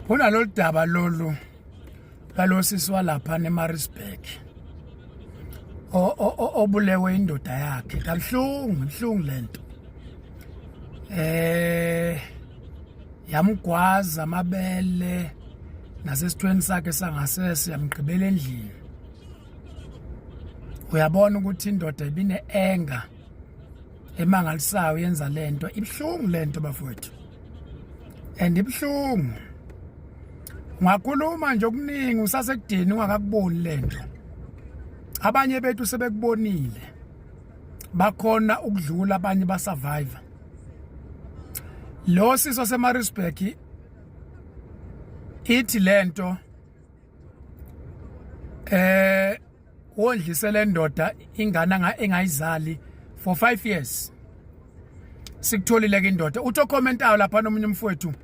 Kunalolu daba lolu lalosisi walapha neMaritzburg obulewe indoda yakhe kabuhlungu, ibuhlungu lento. Yamgwaza amabele nasesithweni sakhe sangasese, yamgqibela endlini. Uyabona ukuthi indoda ibine anger emangalisayo yenza lento. Ibuhlungu lento bafowethu, and ibuhlungu. Ungakhuluma nje okuningi usasekudeni ungakakuboni lento. Abanye bethu sebekubonile, bakhona ukudlula abanye, basurvive. Lo siso seMaritzburg ithi lento wondlise le ndoda ingane engayizali for 5 years. Sikutholile ke indoda uthi ocommentayo lapha nomunye umfowethu,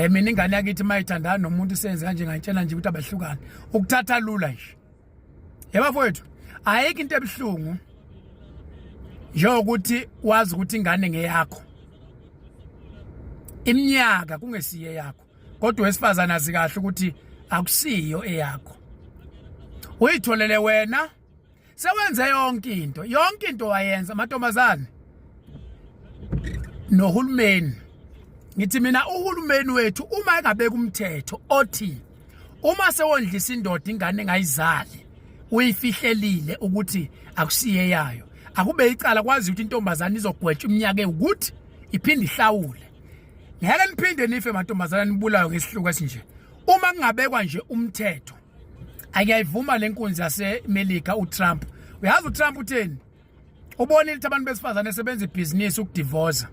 mina ingane yakithi mayithandana nomuntu isenze kanje, ngayitshela nje ukuthi abehlukane, ukuthatha lula nje. Yabafowethu, ayikho into ebuhlungu njengokuthi wazi ukuthi ingane ngeyakho iminyaka kungesiye yakho, kodwa wesifazane azi kahle ukuthi akusiyo eyakho, uyitholele wena, sewenze yonke into, yonke into wayenza. Amantombazane nohulumeni, ngithi mina uhulumeni wethu uma engabeka umthetho othi uma sewondlisa indoda ingane engayizali, uyifihlelile ukuthi akusiye yayo, akube icala, kwazi ukuthi intombazane izogwetshwa iminyaka ewukuthi iphinde ihlawule. Ngeke niphinde nife mantombazana, nibulawe ngesihluku esinje. Uma kungabekwa nje umthetho, akuyayivuma lenkunzi yaseMelika uTrump. Uyazi uTrump utheni? Ubonile ukuthi abantu besifazane sebenza ibhizinisi ukudivorce,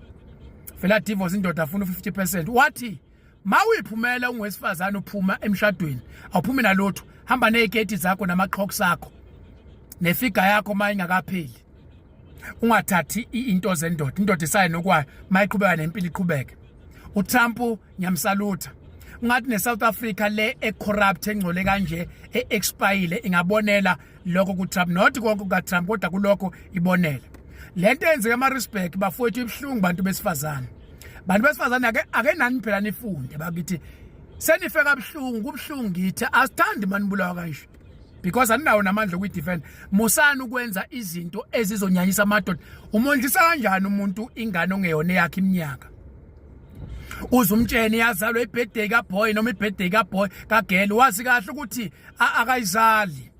vela divorce indoda afuna u50%. Wathi mawuyiphumela ungowesifazane uphuma emshadweni, awuphumi nalutho, hamba neziketi zakho namaqhoks akho nefiga yakho uma ingakapheli, ungathathi into zendoda. Indoda isaye nokwayo, mayiqhubeka nempilo iqhubeke. uTrump ngiyamsalutha. Ungathi neSouth Africa le ecorrupt, engcole kanje, eexpire, ingabonela lokho kuTrump, not konke kukaTrump, kodwa kulokho ibonele. Lento eyenzeka eMaritzburg bafowethu ibuhlungu bantu besifazane. Bantu besifazane, ake nani phela nifunde bakithi, senife kabuhlungu, kubuhlungu. Ngithi asithandi manibulawa kanje because aninawo namandla okuyidefend. Musani ukwenza izinto ezizonyanyisa amadoda. Umondlisa kanjani umuntu ingane ongeyona eyakhe iminyaka? Uze umtshene yazalwa ibirthday kaboy noma ibirthday kaboy kagirl, wazi kahle ukuthi akayizali.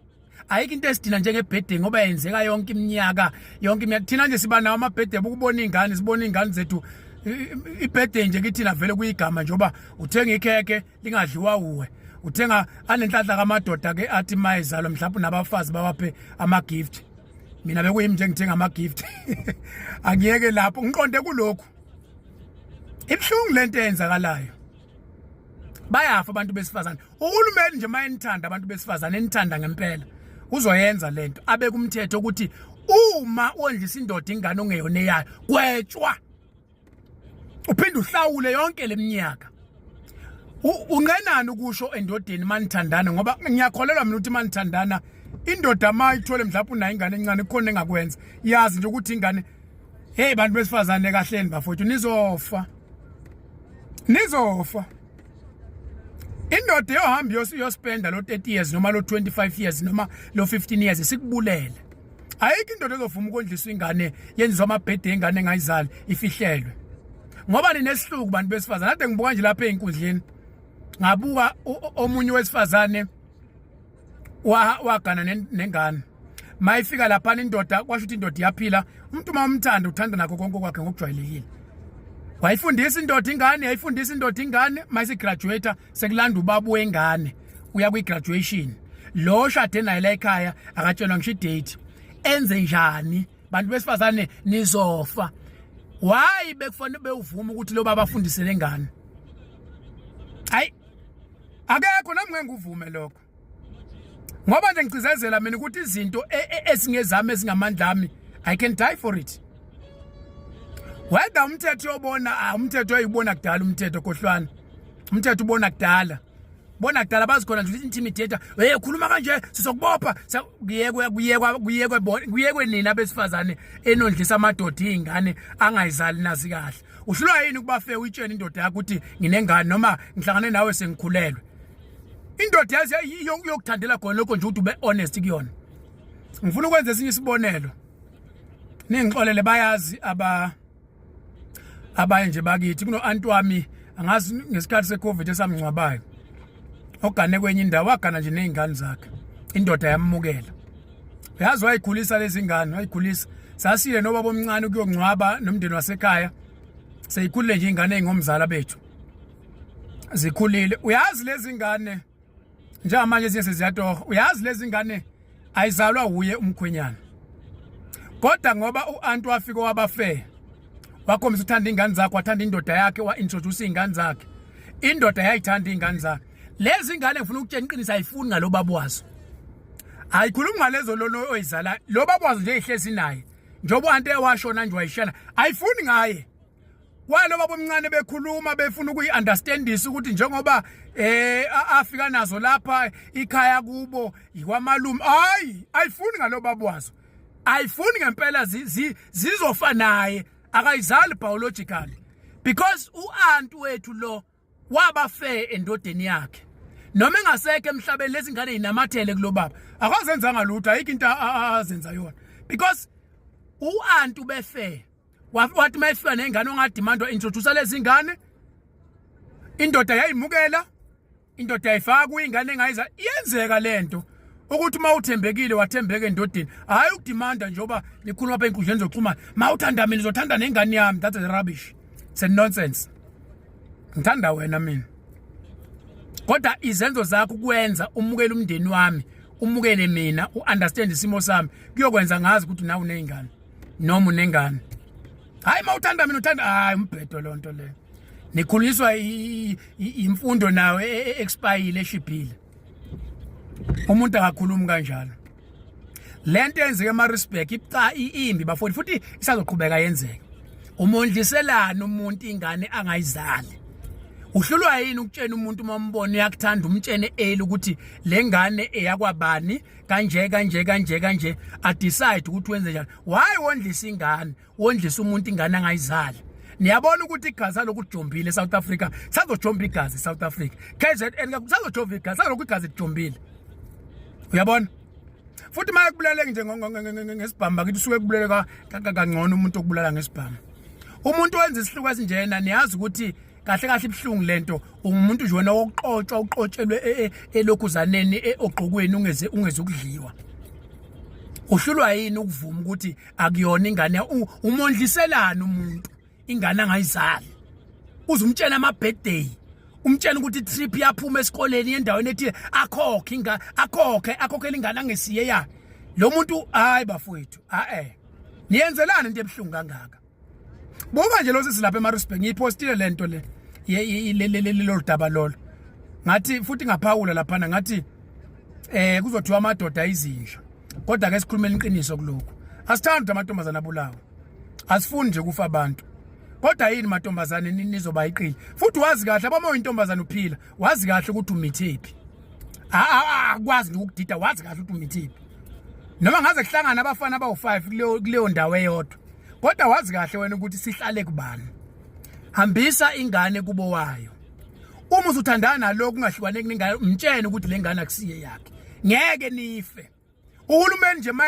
Ayikho into esidina njengebirthday ngoba yenzeka yonke iminyaka, yonke iminyaka. Thina nje siba nawo ama-birthday ukubona iy'ngane, sibona iy'ngane zethu. I-birthday nje kithina vele kuyigama njengoba uthenga ikhekhe lingadliwa uwe, uthenga anenhlanhla kamadoda ke athi mayizalwa mhlawumbe nabafazi bawaphe ama-gift. Mina bekuyimi nje ngithenga ama-gift. Angiyeke lapho, ngiqonde kulokhu. Ibuhlungu lento eyenzakalayo, bayafa abantu besifazane. Uhulumeni nje mayenithanda abantu besifazane, enithanda ngempela, uzoyenza lento, abeke umthetho ukuthi uma wondlisa indoda ingane ongeyona eyayo, gwetshwa, uphinde uhlawule yonke leminyaka. Unqenani ukusho endodeni manithandana? Ngoba ngiyakholelwa mina ukuthi manithandana, indoda mayithole mhlawumbe unayo ingane encane, kukhona engakwenza, yazi nje ukuthi ingane. Hey bantu besifazane, kahleni bafowethu, nizofa, nizofa. Indoda yohamba iyospenda lo 30 years noma lo 25 years noma lo 15 years sikubulele. Ayikho indoda ezovuma ukondliswa ingane, yenziwa amabhede engane engayizali, ifihlelwe, ngoba ninesihluku bantu besifazane. Ade ngibuka nje lapha einkundleni, ngabuka omunye wesifazane wagana nengane, mayifika lapha indoda, kwasho ukuthi indoda iyaphila. Umuntu uma umthanda, uthanda nakho konke kwakhe ngokujwayelekile. Wayifundisa indoda ingane, yayifundisa indoda ingane, mayisigraduate sekulanda ubaba wengane, uya kwi-graduation. Lo oshade naye la ekhaya akatshelwa ngisho idate. Enze njani? Bantu besifazane, nizofa. Why bekufanele bewuvuma ukuthi lo baba afundise lengane? Hayi, akekho, nami ngeke ngivume lokho, ngoba nje ngicizezela mina ukuthi izinto ezingezami, ezingamandla ami, I can die for it. Whether umthetho uyobona, ah, umthetho uyibona kudala umthetho, kohlwana umthetho ubona kudala. Bona kudala bazi khona nje ukuthi intimidator, hey, khuluma kanje sizokubopha. Kuyekwe, kuyekwa, kuyekwe, kuyekwe nina besifazane enondlisa amadoda izingane angayizali. Nazi kahle, uhlulwa yini ukuba fair, uyitshene indoda yakho ukuthi nginengane noma ngihlangane nawe sengikhulelwe? Indoda yazi iyokuthandela khona lokho nje ukuthi ube honest kuyona. Ngifuna ukwenza esinye isibonelo, ningixolele, bayazi aba abanye nje bakithi. Kuno-anti wami, angazi ngesikhathi se-COVID esamngcwabayo, ogane kwenye indawo, wagana nje ney'ngane zakhe, indoda yamukela. Uyazi, wayikhulisa lezi ngane, wayikhulisa. Sasile nobaba omncane ukuyongcwaba nomndeni wasekhaya, seyikhulile nje ingane ey'ngomzala bethu, zikhulile. Uyazi lezi ngane njengamanje ezinye seziyatoha. Uyazi lezi ngane ayizalwa wuye umkhwenyana, kodwa ngoba u-anti wafika wabafair, wakhombisa uthanda ingane zakhe, wathanda indoda yakhe, wa-introduce iy'ngane zakhe, indoda yayithanda iy'ngane zakhe. Lezi ngane, ngifuna ukutshena iqiniso, ayifuni ngalo baba wazo, ayikhulumi ngalezo lolo oyizala lo baba wazo nje, ihlezi naye njengoba u-anti ewashona nje wayishana, ayifuni ngaye. Kwalo baba omncane bekhuluma befuna ukuyi-understandisa ukuthi njengoba afika nazo lapha ikhaya kubo ikwamalume, hayi, ayifuni ngalo baba wazo, ayifuni ngempela, zizofa naye, akayizali biologically, because u-anti wethu lo waba fair endodeni yakhe. Noma engasekho emhlabeni, lezi ngane inamathele kulo baba, akazenzanga lutho, ayikho into azenza yona, because u-anti ube fair. Wathi mayefika nengane ongademand, introduce lezi ngane, indoda yayimukela, indoda yayifaka kuyingane engayiza. Iyenzeka lento ukuthi uma uthembekile, wathembeka endodeni, hhayi ukudimanda njengoba nikhuluma apha ey'nkundleni zokuxhumana, ma uthanda mina uzothanda nengane yami. That's a rubbish, it's a nonsense. Ngithanda wena mina, kodwa izenzo zakho ukwenza umukele umndeni wami, umukele mina, u-understand isimo sami, kuyokwenza ngazi ukuthi nawe uney'ngane noma unengane. Hayi, uma uthanda mina uthanda, hayi, umbhedo loo nto leyo. Nikhulunyiswa imfundo nayo expire, eshibhile. Umuntu akakhulumi kanjalo. Lento yenzeka eMaritzburg ica imbi bafowethu, futhi isazoqhubeka yenzeka. Umondliselana umuntu ingane angayizali? Uhlulwa yini ukutshena umuntu uma umbona uyakuthanda, umtshene early ukuthi le ngane eyakwabani, kanje kanje kanje kanje, a decide ukuthi wenze njani? Why wondlisa ingane, wondlisa umuntu ingane angayizali? Niyabona ukuthi igazi aloku lijombile eSouth Africa, sazojomba igazi eSouth Africa, KZN kusazojomba igazi, salokhu igazi lijombile. Uyabona futhi uma ekubulaleke nje ngesibhamu bakithi, usuke ekubulele kangcono umuntu okubulala ngesibhamu, umuntu wenza isihluku esinjena. Niyazi ukuthi kahle kahle ibuhlungu lento, ungumuntu nje wena wokuqotshwa, uqotshelwe elokhuzaneni, ogqokweni, ungeze ukudliwa. Uhlulwa yini ukuvuma ukuthi akuyona ingane? Umondliselana umuntu ingane angayizali, uze umtshela ama birthday, umtshela ukuthi i-trip yaphuma esikoleni endaweni ethile, akhokhe inga akhokhe, akhokhele ingane angesiye ya lo muntu. Hayi bafowethu, a eh niyenzelani into ebuhlungu kangaka? Buka nje lo sisi lapha eMaritzburg, ngiyipostile lento le, lelo daba lolo, ngathi futhi ngaphawula laphana, ngathi kuzothiwa amadoda izinja, kodwa ke sikhulumela iqiniso kulokhu. Asithandi amantombazana abulawa, asifuni nje kufa abantu, kodwa yini mantombazane nizoba iqili? Futhi wazi kahle abama uyintombazane uphila, wazi kahle ukuthi umithephi, akwazi nje ukudida, wazi kahle ukuthi umithephi, noma ngaze kuhlangana abafana abawu5 kuleyo ndawo eyodwa, kodwa wazi kahle wena ukuthi sihlale kubani. Hambisa ingane kubo wayo. Uma usuthandana nalokhu kungahlukaneki nengane, umtshene ukuthi le ngane akusiye yakhe, ngeke nife. Uhulumeni nje uma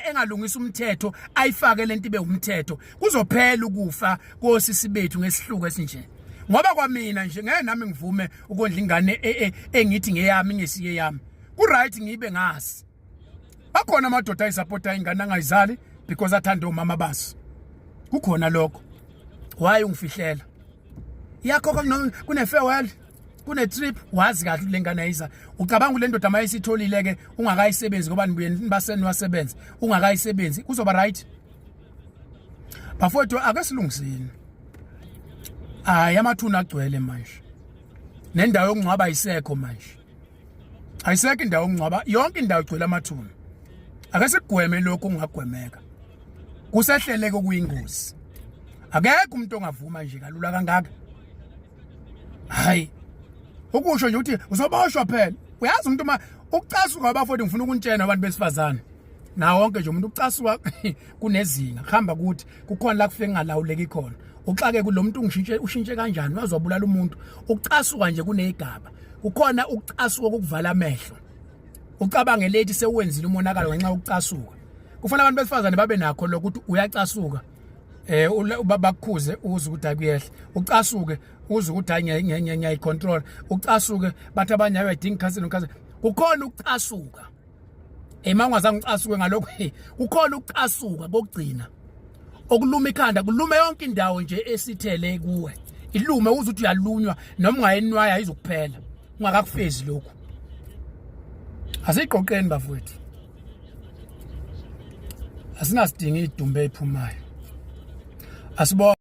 engalungisa umthetho, ayifake lento ibe umthetho, kuzophela ukufa kosisi bethu ngesihluku esinje, ngoba kwamina nje ngeke nami ngivume ukondla ingane engithi ngeyami ingesiye yami. Ku right ngibe ngazi bakhona amadoda ayisupporta ingane angayizali because athanda omama baso, kukhona lokho. Why ungifihlela? Iyakhokha, kune farewell, kune trip, wazi kahle ukuthi lengane ayiza. Ucabanga le ndoda mayisitholile ke ungakayisebenzi, ngoba nibuye nibaseni wasebenza ungakayisebenzi, kuzoba right? Bafowethu, ake silungiseni. Hayi, amathuna agcwele manje, nendawo yokungcwaba ayisekho manje, ayisekho indawo yokungcwaba, yonke indawo igcwele amathuna. Ake sigweme lokhu kungagwemeka, kusehleleke okuyingozi. Akekho umuntu ongavuma nje kalula kangaka. Hayi. Ukusho nje ukuthi uzoboshwa phela. Uyazi umuntu uma ukucasuka abafowethu ngifuna ukunitshena abantu besifazane. Na wonke nje umuntu ukucasuka kunezinga. Kuhamba kuthi kukhona la kufike kungalawuleki khona. Uxake kulomuntu ngishintshe ushintshe kanjani wazobulala umuntu. Ukucasuka nje kunezigaba. Kukhona ukucasuka kokuvala amehlo. Ucabange lethi sewenzile umonakalo ngenxa yokucasuka. Kufanele abantu besifazane babe nakho lokuthi uyacasuka. Eh bakukhuze uze ukuthi akuyehla. Ucasuke uze ukuthi hayi ngiyayicontrol. Ucasuke bathi abanye ayidinga counseling counseling. Kukhona ukucasuka. Ema ungazange ucasuke ngalokho kukhona ukucasuka kokugcina. Okuluma ikhanda kulume yonke indawo nje esithele kuwe. Ilume uze uthi uyalunywa noma ungayinwaya izokuphela. Ungakakufezi lokhu. Asiqoqeni bafowethu. Asinasidinga idumbe ephumayo. Asibonge.